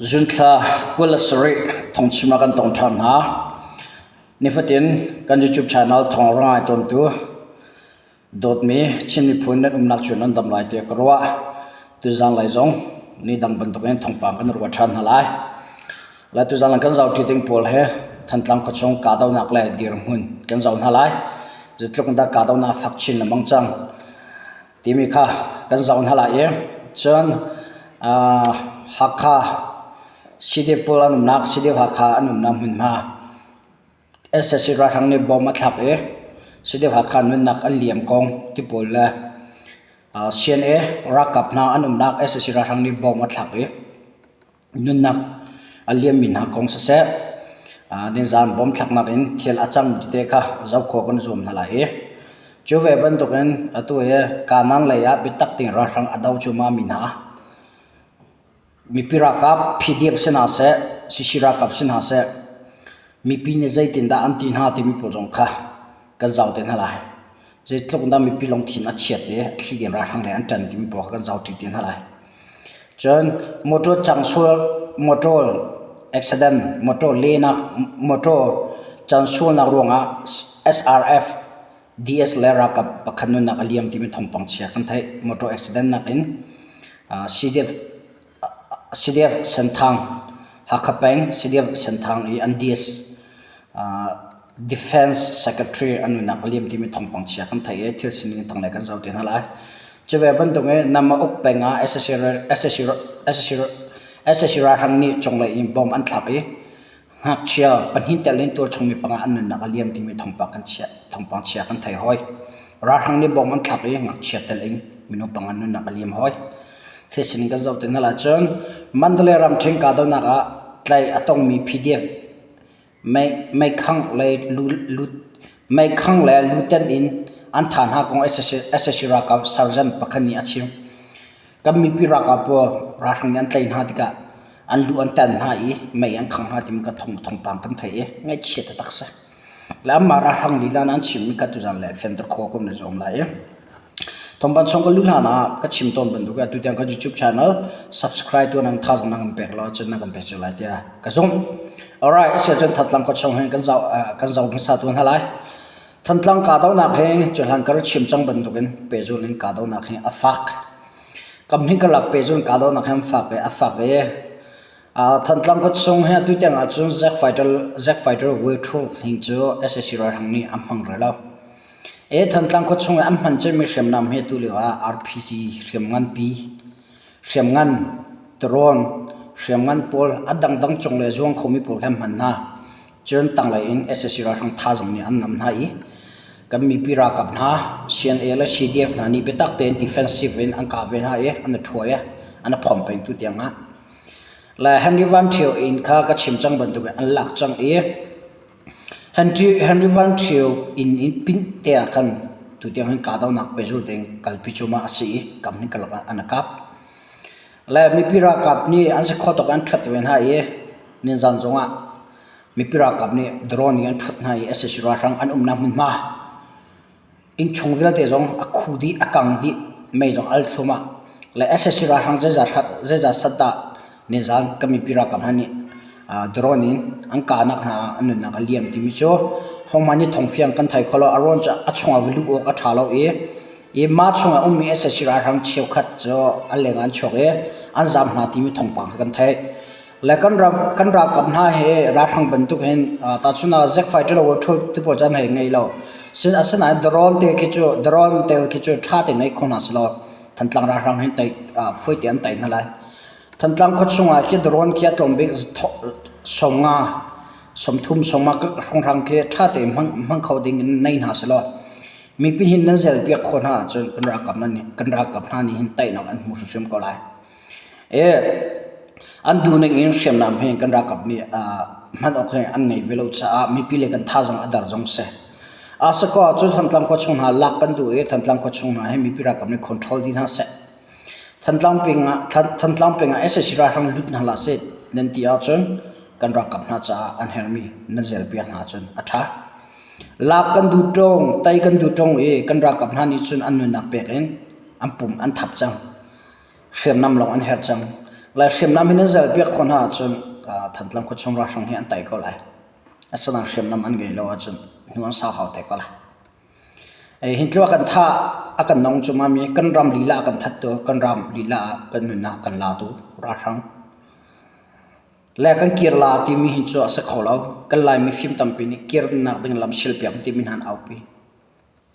Zunthla 27 thongchim ah kan tong ṭhan hna. Nifatin kan YouTube channel thawng ra ngai tawntu dawtmi Chin miphun nan umnak cu nan dam lai tiah ka ruah. Tuzaan lai zong ni dang bantukin thawngpang kan ruah ṭhan hna lai. Lai tuzaan kan zohṭi ding pawl he Thantlang khuachung kahdohnak le dirhmun kan zoh hna lai. Zeitluk in dah kahdohnak fak chin lengmang cang timi kha kan zoh hna lai i cun Hakha CDF pawl an umnak CDF Hakha an umnak hmunhma sac ralhrang nih bomb a thlak i CDF Hakha nunnak an liam kong ti pawl le CNA ralkap hna an umnak sac ralhrang nih bomb a thlak i nunnak a liammi hna kong siseh, nizaan bomb thlaknak in thil a cang tete kha zoh khawh kan i zuam hna lai i cu ve bantukin atu hi Kanaan lei ah biatak tein ralhrang a do cuahmah mi hna mipi ralkap PDF si hna seh, CC ralkap si hna seh, mipi nih zeitindah an ti hna timi pawl zong kha kan zoh te hna lai. Zeitluk in dah mipi lungthin a chiat i thli ding ralhrang lei an ṭan timi pawl kha kan zohṭi te hna lai. Cun motor cangsual, motor accident, motor lehnak, motor cansualnak ruangah SRF, DS le ralkap pakhat nunnak a liam timi thawngpang chia kan theih. Motor accident nakin CDF, CDF Senthang, Hakha peng CDF Senthang i an DS Defense Secretary an nunnak a liam timi thawngpang chia kan theih i thil sining tanglei kan zoh te hna lai. Cu ve bantuk in nama uk peng ah sac ralhrang nih cunglei in bomb an thlak i ngakchia pahnih tel in tualchung mi panga an nunnak a liam timi thawngpang kan chia thawngpang chia kan thei hoi. Ralhrang nih bomb an thlak i ngakchia tel in minung panga nunnak a liam hoi. Thil sining kan zoh te hna lai cun Mandalay ramṭhen kahdohnak ah tlaih a tongmi PDF Meikhang le lutenh in an thah hna kong sac ralkap sergeant pakhat nih a chim. Kan mipi ralkap pawl ralhrang nih an tlaih hna tikah an lu an tan hna i mei an khangh hna timi kan thawngpang kan theih i ngaihchia taktak a si. Le anmah ralhrang lila nih an chimmi kha tuzaan le fianter khawh kan i zuam lai i Thawngpang chung ka luh hlan ah ka chim tawn bantuk in atu tiang ka YouTube channel subscribe tuah nang thazaang na kan pek lo ahcun na kan pek cio lai tiah ka zumh. Alright, asi ahcun Thantlang khua chung hin kan zoh kan zoh hmasa tu hna lai. Thantlang kahdohnak hi cuhlan ka rak chim cang bantuk in pehzul in kahdohnak hi a fak. Kam hnih karlak pehzul in kahdohnak hi an fak i a fak i Thantlang khua chung hi atu tiang ahcun Zack Fighter Zack Fighter Way 12 hing cu sac ralhrang nih an hmang rih lo. Thantlang khuachung i an hman cemmi hriamnam hi atu lio ah RPG hriamnganpi, hriamngan, drone, hriamngan pawl a dangdang cung le zuang khomi pawl khi an hman hna. Cun tanglei in sac ralhrang thazaang nih an nam hna i kan mipi ralkap hna CNA le CDF hna nih biatak tein defensive in an kah ve hna i an i ṭhuai i an i phomh peng tu tiang ah. Le Henry Van Ṭhio inn kha ka chim cang bantuk in an lak cang i Henry Van Ṭhio inn in pinh te ah khan tutiang hin kahdohnak pehzul tein kalpi cuahmah a si i kam hin karlak ah an i kap. Le mipi ralkap nih an si khawh tawk in an ṭhuat ve hna i nizan zongah mipi ralkap nih drone in an ṭhuat hna i sac ralhrang an umnak hmunhma Innchung vialte zong a khu dih, a kang dih, mei zong al thluahmah. Le sac ralhrang zeizat sat dah nizaan kan mipi ralkap hna nih drone in an kahnak hna ah an nunnak a liam timi cu hohmanh nih thawngfiang kan thei kho lo. A ruang cu a chungah va luh awk a ṭha lo i i mah chungah ummi sac ralhrang cheukhat cu an leng ah an chuak i an zaam hna timi thawngpang kha kan theih. Le kan ram kan ralkap hna hi ralhrang bantuk hin tahchun ah zik fighter lo ṭhut ti pawl caan hei ngei lo. Sin asinain drone te khi cu drone tel khi cu ṭha tein ngei kho hna selaw Thantlang ralhrang hin tei fawi te an tei hna lai. Thantlang khua chungah khi drone khi a tlawm bik 50 30 sawmnga hrawnghrang khi ṭha tein hmang hmang kho ding in nei hna selaw mipi hin nan zel piak khawh hna ahcun kan ralkap nan kan ralkap hna nih hin teinak an hmu hrimhrim ko lai. An duhning in hriamnam hi kan ralkap nih hman awk hi an ngei ve lo caah mipi le kan thazaang a dar zong si. Asakaw cu Thantlang khua chung hna lak kan duh i Thantlang khua chung hna hi mipi ralkap nih control dih hna seh. Thantlang peng ah Thantlang peng ah sac ralhrang lut hna hlah seh nan ti ahcun kan ralkap hna caah an herhmi nan zelpiak hna ahcun a ṭha. Lak kan duh ṭung, tei kan duh ṭung i kan ralkap hna nih cun an nunnak pek in an pum an thap cang. Hriamnam lawng an herh cang. Lai hriamnam hi nan zelpiak khawh hna ahcun Thantlang khuachung ralhrang hi an tai ko lai. Asinain hriamnam an ngei lo ahcun hnu an sau hau te ko lai. Hi tluk a kan thah, a kan nong cu mami kan ram lila a kan thattu, kan ram lila ah kan nunnak kan latu ralhrang. Le kan kir la timi hi cu a si kho lo. Kan Laimi fim tampi nih kirnak ding lam silpiak timi hna an aupi.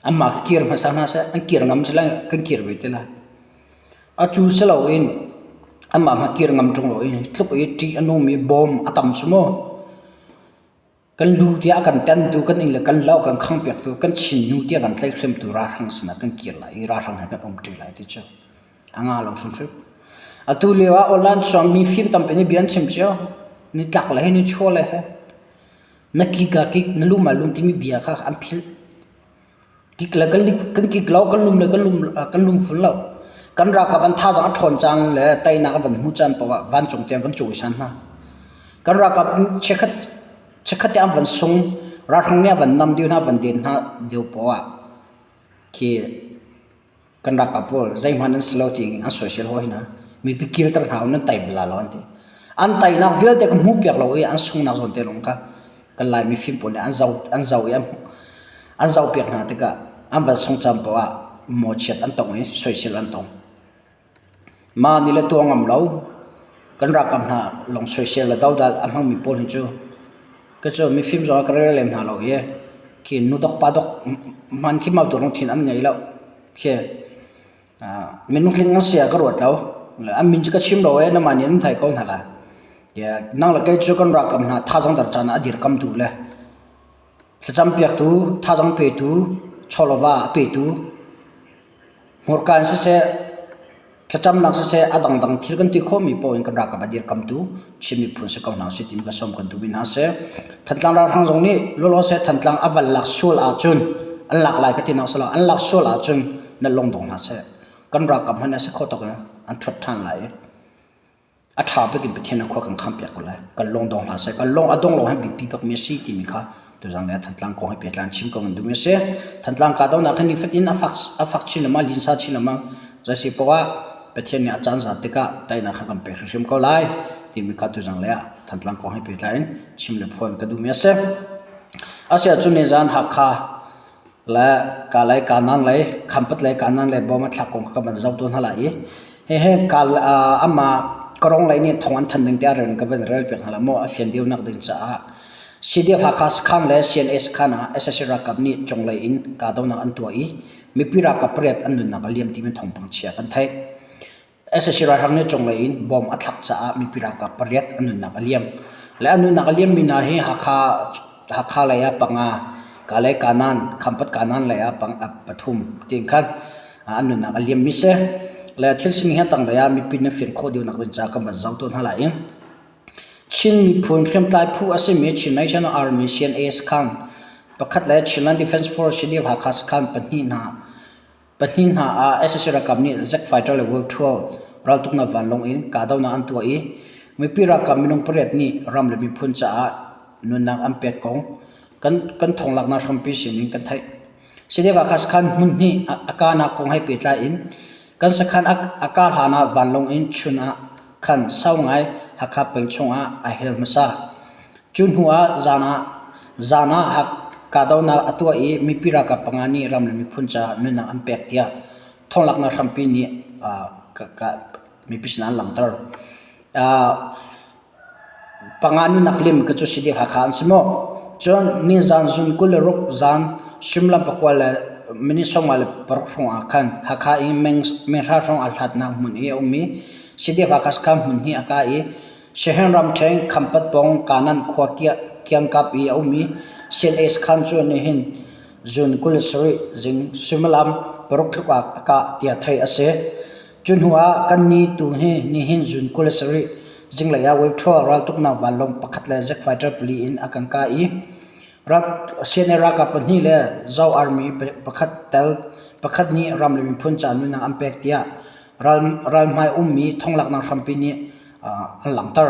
Anmah kha kir hmasa hna seh, an kir ngam si lai, kan kir ve te lai. Atu si loin anmah hmanh kir ngam ṭung loin tluk i ṭih a nungmi bawm a tam cu mu. Kan lu tiah a kan tentu, kan inn le kan lo a kan khangpiaktu, kan chinnu tiah kan tlaihhremtu ralhrang sinah kan kir lai i ralhrang he kan um ṭi lai ti cu a nga lo hrimhrim. Atu lio ah online chuang mi fim tampi nih bia an chim cio. Nitlak le he nichuah le he na kik ah kik, na lum ah lum timi bia kha an philh. Kik le kan kik lo, kan lum le kan lum fun lo. Kan ralkap an thazaang a ṭhawn caan le teinak a van hmuh caan paoh ah vancung tiang kan cawisan hna. Kan ralkap chiakhat chiakhat te an van sung, ralhrang nih a van nam dih hna, van den hna lio paoh ah khi Kan ralkap pawl zeihmanh an si lo tiin an soisel hawi hna. Mipi kirter hna u nan tai bal lo an ti. An tainak vialte ka hmuhpiak lo i an sunghnak zawn te lawng kha kan Lai mifim pawl nih an zoh an zoh i an zohpiak hna tikah an van sung caan paoh ah mawchiat an tong i soisel an tong. Mah nih le tuah ngam lo kan ralkap hna lawng soisel le dodal a hmangmi pawl hi cu ka cu mifim zong ah ka rel lem hna lo i khi nudok padok hman khi mautu lungthin an ngei lo. Khi minung tling an si ah ka ruat lo. An min cu ka chim lo ee nangmah nih nan thei ko hna lai. Nang le kei cu kan ralkap hna thazaang dar caan ah a dirkamtu le thlacam piaktu, thazaang petu, chawlawva a petu Hmurka in siseh, thlacamnak siseh, a dangdang thil kan ti khawhmi paoh in kan ralkap a dirkamtu Chin miphun si ko hna usih timi ka sawm kan duhmi hna a si. Thantlang ralhrang zong nih lawlaw seh Thantlang a van lak sual ahcun an lak lai ka ti nak si lo, an lak sual ahcun na lungdong hna seh. Kan ralkap hmanh a si kho tuk in an ṭhuat ṭhan lai i A ṭha bik in Pathian a khua kan khampiak ko lai. Kan lung dong hlah seh. Kan lung a dong lo hi biapi bakmi a si timi kha tuzan le Thantlang kong he pehtlai in chim ko kan duhmi a si. Thantlang kahdohnak hi nifatin a fak, a fak chin lengmang, linsa chin lengmang. Zei si poah ah Pathian nih a caan zat tikah teinak kha kan pek hrimhrim ko lai timi kha tuzan le ah Thantlang kong he pehtlai in chim le phuan ka duhmi a si. Asiahcun nizan Hakha le Kalay Kanan lei Khampat lei Kanan lei bawm a thlak kong kha ka van zoh tawn hna lai i hihi kal amah Karong lei nih thong an than ding tiah rel ka van rel piak hna la maw a fian deuhnak ding caah CDF Hakha sakhan le CNA sakhan ah sac ralkap nih cunglei in kahdohnak an tuah i mipi ralkap pariat an nunnak a liam timi thawngpang chia kan theih. Sac ralhrang nih cunglei in bomb a thlak caah mipi ralkap pariat an nunnak a liam. Le an nunnak a liammi hna hi Hakha Hakha lei ah panga, Kalay Kanan, Khampat Kanan lei ah pathum tiin khan an nunnak a liammi si. Le thil sining hi a tanglei ah mipi nan fian khawh deuhnak ding caah kan van zoh tawn hna lai i Chin miphun hriamtlai phu a simi Chin National Army CNA sakhan pakhat le Chinland Defense Force CDF Hakha sakhan pahnih hna Pahnih hna ah sac ralkap nih Jet fighter le Wave-12 raltuknak vanlawng in kahdohnak an tuah i mipi ralkap minung pariat nih ram le miphun caah nunnak an pek kong kan, kan thonglaknak hrampi sinin kan theih. CDF sakhan hmun hnih a kahnak kong he pehtlai in kan sakhan a, a kah hlan ah vanlawng in chun ah khan sau ngai Hakha peng chungah a hel hmasa. Cu hnu ah zan ah zan ah kahdohnak a tuah i mipi ralkap panga nih ram le miphun caah nunnak an pek tiah thonglaknak hrampi nih mipi sinah an langhter. Panga nunnak lim ka cu CDF Hakha an si maw? Cun nizan zun 26 zan suimilam pakua le minute 56 hrawng ah khan Hakha i meng hra hrawng aa hlatnak hmun i a ummi CDF Hakha sakhan hmun hi a kah i Siaherh ramṭhen Khampat pawng Kanan khua kiangkap i a ummi CNA sakhan cu nihin June 27 zing suimilam paruk tluk ah a kah tiah theih a si. Cu hnu ah kan ni tu hi nihin June 27 zinglei ah Wave-12 raltuknak vanlawng pakhat le jet fighter pali in a kan kah i CNA ralkap pahnih le Zo Army pakhat tel pakhat nih ram le miphun ca nunnak an pek tiah ralhmai ummi thonglaknak hrampi nih an langhter.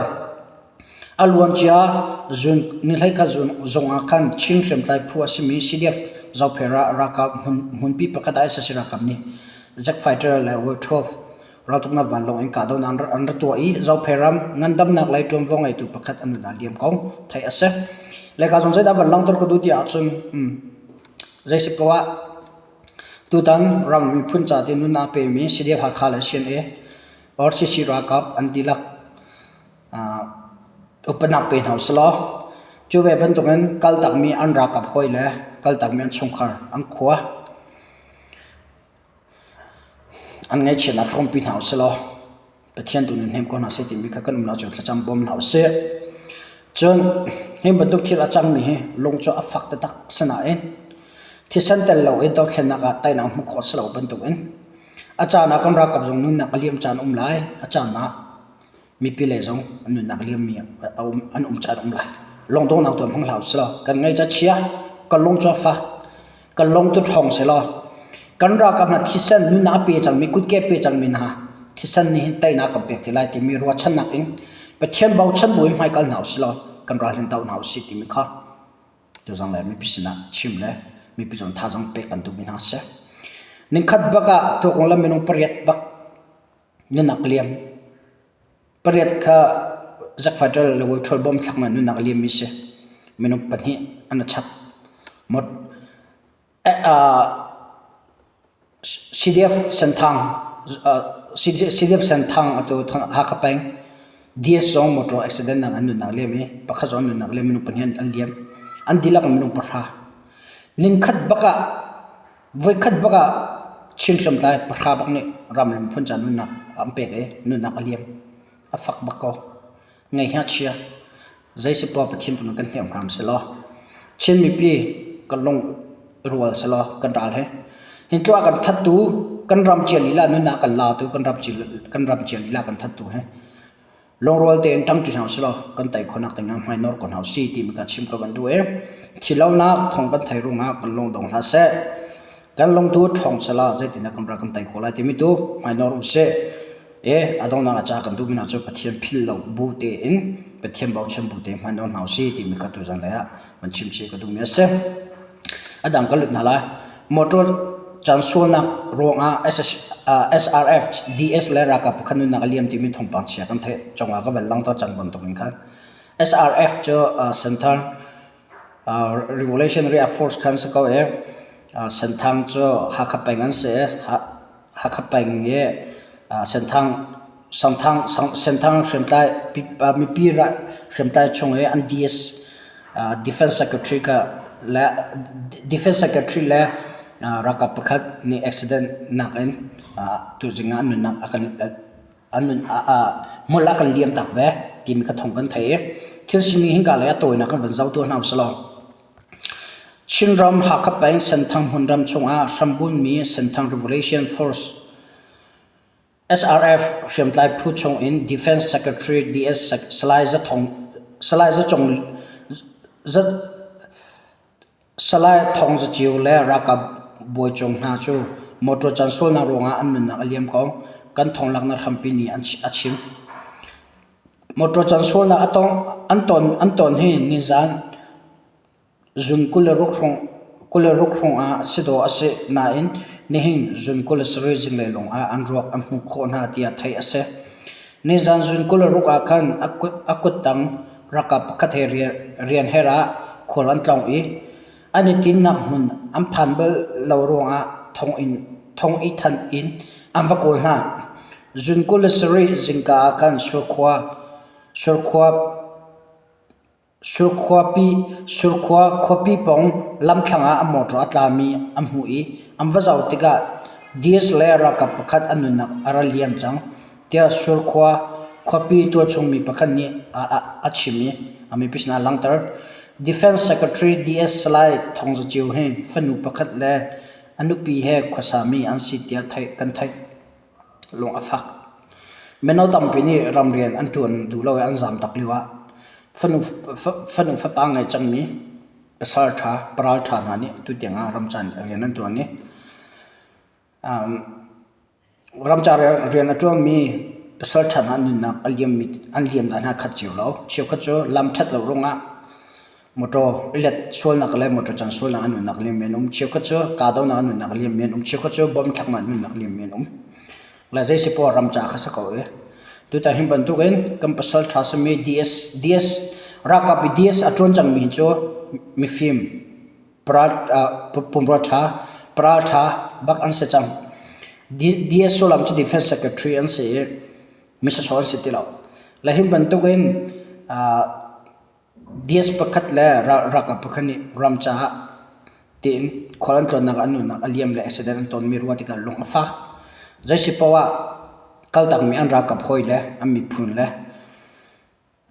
A luancia zun ni hleikhat zung ah khan Chin hriamtlai phu a simi CDF Zophei ralkap hmunpi pakhat ah sac ralkap nih Jet fighter le Wave-12. Raltuknak vanlawng in kahdohnak an ra tuah i Zophei ram ngandamnak lei ṭuanvo ngeitu pakhat an nun ah liam ko theih a si. Leka zong zeidah van langhter ka duh ti ahcun zei si poah tutan ram miphun ca ti nun aa pemi CDF Hakha le CNA or CC ralkap an dihlak upatnak pe hna usih law cu ve bantukin kaltakmi an ralkap hawi le kaltakmi an chungkhar an khua An ngaihchiatnak hrawmpi hna usih law Pathian tu nih hnem ko hna seh timi kha kan umnak cio thlacam bawm hna usih. Cun hi bantuk thil a cangmi hi lung cu a fak taktak sinain thisen tel lo in dothlennak ah teinak hmuh khawh a si lo bantukin a caan ah kan ralkap zong nunnak a liam caan a um lai, a caan ah mipi lei zong an nunnak liammi an um caan a um lai. Lungdonghnak tuan hmang hlah usih law kan ngaih ca chia, kan lung cu a fak, kan lung tu ṭhawng sehlaw kan ralkap hna thisen nunnak a pe cangmi kutke pe cangmi hna thisen nih hin teinak kan pek te lai timi ruahchannak in Pathian bochan bu in hmaikal hna usih law kan ral hin do hna usih timi kha tuzang le mipi sinah chim le mipi zong thazaang pek kan duhmi hna si. Ningkhat bak ah tuakung le minung pariat bak nunnak liam. Pariat kha zakfaṭal le ṭhawl bawm thlak na nunnak liammi si. Minung pahnih an i chap. CDF Senthang CDF Senthang atu Hakha peng DS zong motor accident nak an nunnak liam i pakhat zong an nunnak liam minung pahnih an liam. An dihlak in minung pahra. Ningkhat bak ah Voikhat bak ah Chin hriamtlai pahra bak nih ram le miphun ca nunnak an pek i nunnak a liam. A fak bak ko. Ngaihia chia. Zei si poah Pathian tu kan hnem hram selaw Chin mipi kan lung rual selaw kan ral he. Hin tlua kan thattu kan ram cia lila nunnak kan latu kan ram cia kan ram cia lila kan thattu he. Lungrual tein ṭangṭi hna usih law kan tei khawhnak ding ah hmainawr ko hna usih timi kha chim ka van duh i thilonak thawng kan thei ruangah kan lung dong hlah seh. Kan lung tu ṭhawng sehla zeitindah kan ral kan tei khawh lai timi tu hmainawr usih. I a donghnak ah ca kan duhmi hna cu Pathian philh lo bu tein Pathian bochan bu tein hmainawr hna usih timi kha tuzan lei ah van chim chih ka duhmi a si. A dang kan lut hna lai. Motor caan sualnak ruangah SRF, DS le ralkap pakhat nunnak a liam timi thawngpang chia kan theih cungah ka van langhter cang bantuk in khan SRF cu Center Revolutionary Force khan si ko i Senthang cu Hakha peng an si i Hakha peng i Senthang Senthang Senthang hriamtlai mipi hriamtlai chung i an DS Defense Secretary kha le Defense Secretary le ralkap pakhat nih accident nak in tuzing ah an nunnak a kan an nun hmul a kan liam tak ve timi kha thawng kan thei i thil sining hinka lei a tawinak kan van zoh tuah hna usih law Chinram Hakha peng Senthang hmunram chungah hrambunmi Senthang Revolution Force SRF hriamtlai phu chungin Defense Secretary DS Salai Za Salai Za Cung Za Salai Thawng Za Cio le ralkap bawi cung hna cu motor can sualnak ruangah an nunnak a liam ko. Kan thonglaknak hrampi nih a chim. Motor can sualnak a tong an ton an ton hi nizan Zun 26 hrawng ah si dawh a si nain nihin zun 27 zinglei lawng ah an ruak an hmuh khawh hna tiah theih a si. Nizan zun 26 ah khan a kuttang ralkap pakhat he rian her ah khual an tlawng i an i tinhnak hmun an phan bal lo ruangah thong i thanh in an va kawl hna. Zun 27 zingka ah khan Surkhua Surkhua khuapi pawng lamthlang ah a mawṭaw a tlami an hmuh i an va zoh tikah DS le ralkap pakhat an nunnak a ra liam cang, tiah Surkhua khuapi tualchung mi pakhat nih a chim i a mipi sinah a langhter. Defense Secretary DS Salai Thawng Za Cio hi fanu pakhat le a nupi he khuasami an si tiah kan theih. Lung a fak. Mino tampi nih ramrian an ṭuan duh lo i an zaam tak lio ah fanu, fanu fapa ngei cangmi pasal ṭha, paral ṭha hna nih tutiang ah ramcan rian an ṭuan i um, ramca rian a ṭuanmi pasal ṭha hna nunnak a liammi an liam dan hna khat cio lo. Cheukhat cu lam ṭhat lo ruangah Motor i let sualnak le motor can sualnak an nunnak liammi an um. Cheukhat cu kahdohnak an nunnak liammi an um. Cheukhat cu bomb thlaknak an nunnak liammi an um. Le zei si poah ram ca kha si ko i. Tutan hi bantukin kan pasal ṭha simi DS, DS ralkap i DS a ṭuan cangmi cu mifim, pumrua ṭha, paral ṭha bak an si cang. DS sullam cu Defense Secretary an si i mi sawsawh an si ti lo. Le hi bantukin DS pakhat le ralkap pakhat nih ram caah tiin khual an tlawnnak ah an nunnak a liam le accident an tonmi ruah tikah lung a fak. Zeisi paoh ah kaltakmi an ralkap hawi le an miphun le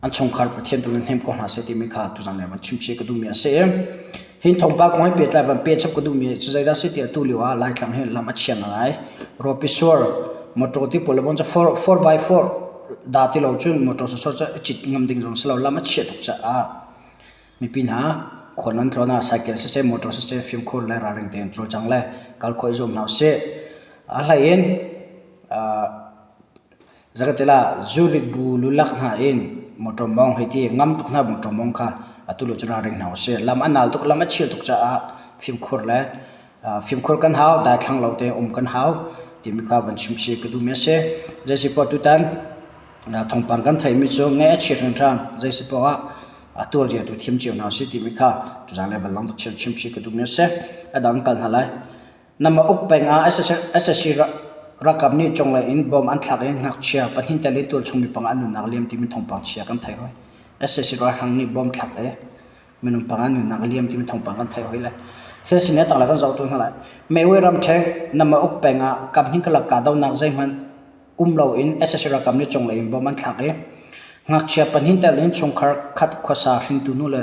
an chungkhar Pathian tu in hnem ko hna seh timi kha tuzan le van chimchih ka duhmi a si i hi thawngpang kong he pehtlai van pehchap ka duhmi cu zeidah a si tiah atu lio ah Laitlang hi lam a chia ngai. Rawpi sur motor ti pawl le bon cu 4x4 dah ti lo cun motor sawsawh cu i cit ngam ding zong si lo lam a chiah tuk caah mipi hna khual nan tlawn ah cycle siseh motor siseh fimkhur le ralring tein cawlcang le kal khawh i zuam hna usih. A hlei in Zakatila zurit bu lulak hna in motor mawng hei ti ngam tuk hna motor mawng kha atu lo cu ralring hna usih. Lam a nal tuk lam a chil tuk caah fimkhur le fimkhur kan hau daithlang lo te um kan hau timi kha van chim chih ka duhmi a si. Zeisipoah tutan thawngpang kan theihmi cu ngaih a chia hringhran. Zeisipoah ah a tualzia tu thiam cio hna usih timi kha tuzaan le van lang tuk chim chih ka duhmi a si. A dang kal hna lai. Nama uk peng ah sac ralkap nih cunglei in bomb an thlak i ngakchia pahnih tel in tualchung mi panga an nunnak liam timi thawngpang chia kan theih hoi. Sac ralhrang nih bomb thlak i minung panga nunnak liam timi thawngpang kan theih hoi le thil sining a tanglei kan zoh tu hna lai. Mewe ramṭhen Nama uk peng ah kaphnih karlak kahdohnak zeihmanh um loin sac ralkap nih cunglei in bomb an thlak i ngakchia pahnih tel in chungkhar khat khuasa hringtu nu le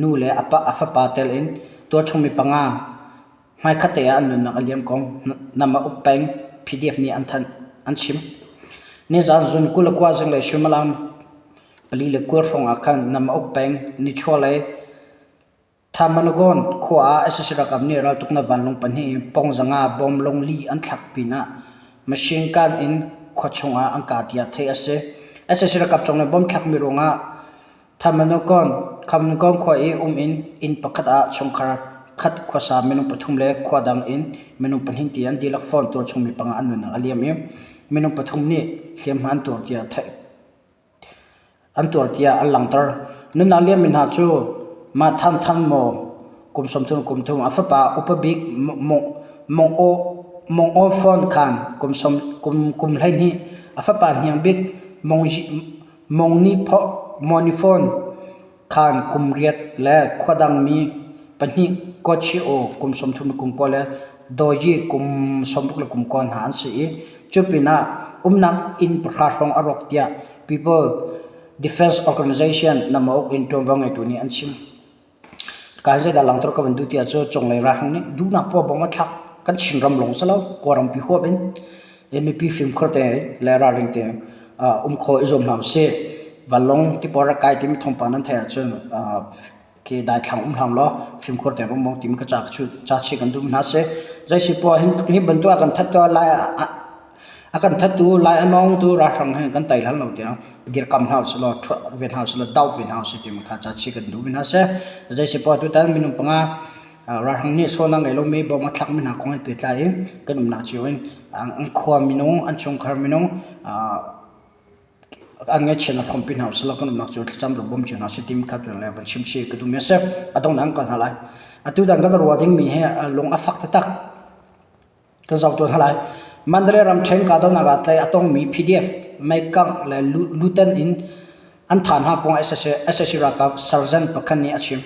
nu le a pa a fapa tel in tualchung mi panga Hmaikhat te ah an nunnak a liam kong Nama uk peng PDF nih an thanh an chim. Nizaan zun 29 zinglei suimilam 4:20 hrawng ah khan Nama uk peng nichuahlei Thamanagon khua ah sac ralkap nih raltuknak vanlawng pahnih in pong zanga bom lung li an thlak pinah machine gun in khua chungah an kah tiah theih a si. Sac ralkap cung le bom thlakmi ruangah Thamanagon khua i um in inn pakhat ah chungkhar khat khuasa minung pathum le khua dang in minung pahnih ti an dihlak fawn tualchung mi panga an nunnak a liam i minung pathum nih hliamhma an tuar tiah theih an tuar tiah an langhter. Nunnak liammi hna cu Ma Than Than Maw kum 30 kum thum a fapa upa bik Mong Aw Phone Khan kum kum 12 a fapa hniang bik Mong Mawng khan kum riat le khua dangmi pahnih Kawchio kum 30 le kum kua le Dawyi kum 60 le kum kua hna an si i cu pinah umnak inn pahra hrawng a rawk tiah People Defense Organization Namauk in ṭuanvo ngeitu nih an chim. Ka zeidah langhter ka van duh ti ahcun cunglei ralhrang nih duhnak poah bawm a thlak kan Chinram lawng si lo Kawlram pi huap in mipi fimkhur te le ralring te um khawh i zuam hna usih. Vanlawng ti pawl rak kai timi thawngpang nan theih ahcun khi daithlang um hlah law fimkhur te um timi ka ca ca chih kan duh hna si. Zei si poah hin hi bantuk a kan that tu lai A kan thattu lai a nawngtu ralhrang he kan tei hlan lo tiang dirkam hna usih law ṭhuah ve hna usih law doh ve hna usih timi kha ca chih kan duh mi hna si. Zei si poah tutan minung panga ralhrang nih sualnak ngei lomi bawm a thlakmi hna kong he pehtlai in kan umnak cio in an khua minung, an chungkhar minung an ngaihchiatnak hrawmpi hna usih law kan umnak cio thlacam rak bawm cio hna usih timi kha tuan le van chim chih ka duhmi a si. A donghnak an kal hna lai. Atu dan kan ruah dingmi hi lung a fak taktak. Kan zoh tuah hna lai. Mandalay ramṭhen kahdohnak ah tlaih a tongmi PDF meikangh le lutan in an thah hna kong ah sac ralkap sergeant pakhat nih a chim.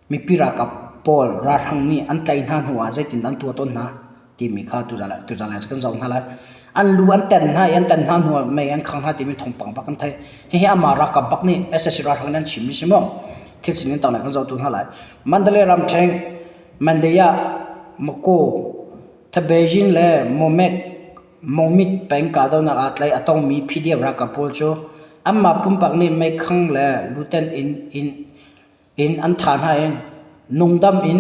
Mipi ralkap pawl ralhrang nih an tlaih hna hnu ah zeitindah an tuah tawn hna timi kha tuzaan ah kan zoh hna lai. An lu an ten hna i an ten hna hnu ah mei an khangh hna timi thawngpang bak kan theih. Hihi amah ralkap bak nih sac ralhrang nih an chimmi si maw? Thil sining tanglei kan zoh tu hna lai. Mandalay ramṭhen Mandaya, Mako, Thabezin le Momek Mongmit peng kahdohnak ah tlaih a tongmi PDF ralkap pawl cu anmah pumpak nih meikhang le luten in an thah hna i nungdam in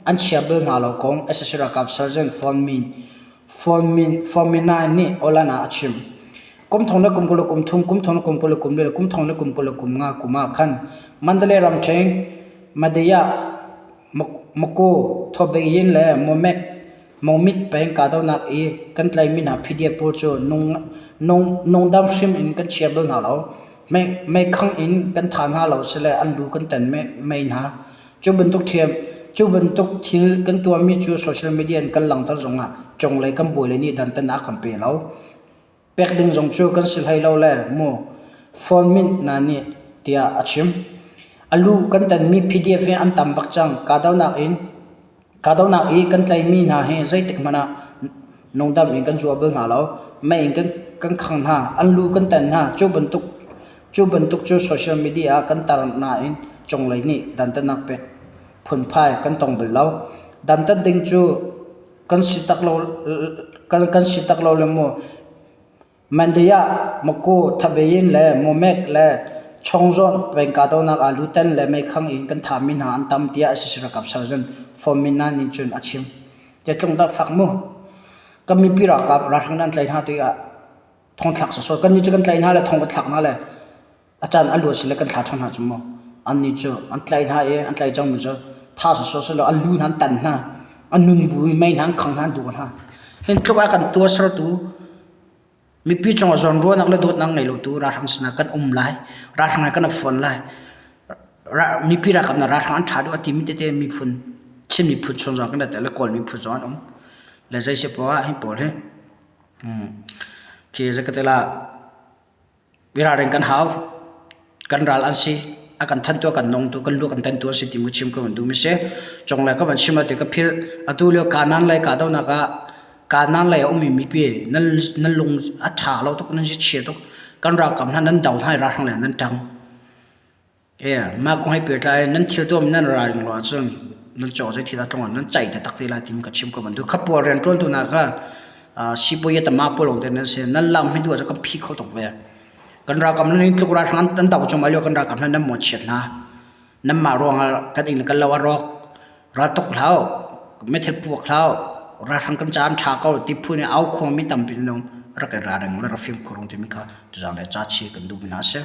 an chia bal hna lo kong sac ralkap Sergeant Phone Min Naing nih Alan ah a chim. Kum thong le kum 20 le kum thum, kum thong le kum 20 le kum li le kum thong le kum 20 le kum nga kum ah khan Mandalay ramṭhen Madaya Mako, Thawbeyin le Momek. Mongmit peng kahdohnak i kan tlaihmi hna PDF pawl cu nungdam hrim in kan chia bal hna lo. Meikhang in kan thah hna lo sile an lu kan tan mei hna. Cu bantuk cu bantuk thil kan tuahmi cu social media in kan langhter zongah cunglei kan bawile nih dantatnak kan pe lo. Pek ding zong cu kan si hlei lo le mu phone minh hna nih tiah a chim. A lu kan tanmi PDF hi an tam bak cang. Kahdohnak in kahdohnak i kan tlaihmi hna hi zeitik hmanh ah nungdam in kan zuah bal hna lo. Mei in kan kan khang hna. An lu kan tan hna. Cu bantuk cu bantuk cu social media ah kan tar nain cunglei nih dantatnak pek phunphai kan tong bal lo. Dantat ding cu kan si tak lo kan kan si tak lo le mu Mandaya Maku Thabein le Momek le Chongzawn peng kahdohnak ah lutan le meikhang in kan thahmi hna an tam tiah sac ralkap sergeant Fomina nih cun a chim. Tlung dah fak mu. Kan mipi ralkap ralhrang nan tlaih hna tikah thongthlak sawsawh kan nih cu kan tlaih hna le thong kan thlak hna le a caan a luat sile kan thla ṭhan hna cu mu annih cu an tlaih hna i an tlaih cangmi cu tha sawsawh silo an lu hna an tan hna an nun bu i mei hna an khang hna an duh hna hin tluk a kan tuahsertu mipi cungah zawnruahnak le dawtnak ngei lotu ralhrang sinah kan um lai ralhrang he kan i fon lai mipi ralkap hna ralhrang an ṭha deuh a timi tete miphun Chin miphun chung zong kan tel le Kawl miphun zong an um le zei si poah hi pawl hi khi zei ka ti la Ralring kan hau. Kan ral an si. A kan thantu, a kan nongtu, kan lu kan tantu an si ti mu chim ka van duhmi si. Cunglei ka van chim atu ka philh. Atu lio Kanaan lei kahdohnak ah Kanaan lei a ummi mipi nan nan lung a ṭha lo tuk, nan si chia tuk. Kan ralkap hna nan do hna i ralhrang lei ah nan ṭang. Mah kong he pehtlai in nan thil tuahmi nan ralring lo ahcun nan cawk zei thil ah tlung ah nan ceih taktak te lai timi ka chim ko bantuk. Kha pawl rianṭuantu hna kha sipuayi tama pawl lawng te nan si. Nan lam hi duh ahcun kan phih kho tuk ve. Kan ralkap nan in tluk ralhrang an do cuahmah lio kan ralkap hna nan mawhchiat hna. Nanmah ruangah kan inn le kan lo a rawk. Raltuk hlah u, meithal puak hlah u, ralhrang kan ca an ṭha ko ti phun in au khuangmi tampi nan um. Rak i ralring le rak fimkhur ung timi kha tuzang le ca chi kan duhmi hna a si.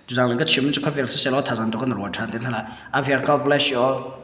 Tuzang le ka chim cu kha vial siseh law thazaang tu kan rual ṭhan te hna lai. A vial God bless you all.